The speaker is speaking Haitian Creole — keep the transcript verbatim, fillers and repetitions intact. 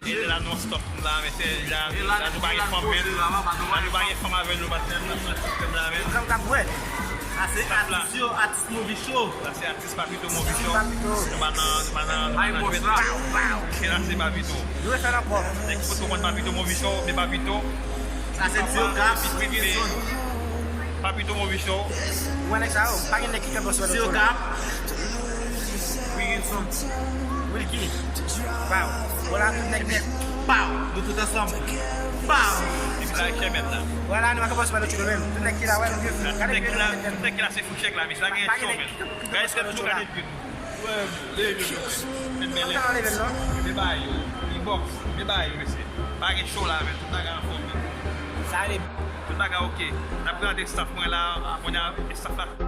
E la non stop la, mesye, la, la nou pa gen fanm, men la nou pa gen fanm avè nou, patnè, nou ap pran ti krèm la, men. Krèm k ap bwè. Sa se atis yo, atis Movie Show. Sa se atis Papito Movie Show. Nou pa nan, nou pa nan, nou pa nan jwèt la. E la se Papito. Nou refè l ankò. Nèg ki foto konn Papito Movie Show, men Papito. Sa se Tio Gap, Wilson. Papito Movie Show. Ou wè nèg sa yo? Pa gen nèg ki kapab sou Tio Gap. Wilson. Wilky. Pow. Vwala tout nèg nèt. Pow. Nou tout ansanm. Pow. Epi la chèmèt la. Vwala, nou pa kapab sou Tio menm. Tout nèg ki la, wè, nou gen. Tout nèg ki la, tout nèg ki la se fou chèk la, men sa gen show, men. Gade tèt nou, gade pye nou. Men bagay yo, inbox, men bagay yo, mesye. Pa gen show la, men tout bagay anfòm, men. Sa ale. Tout bagay oke. N ap prezante staff mwen la, kounye a, staff la.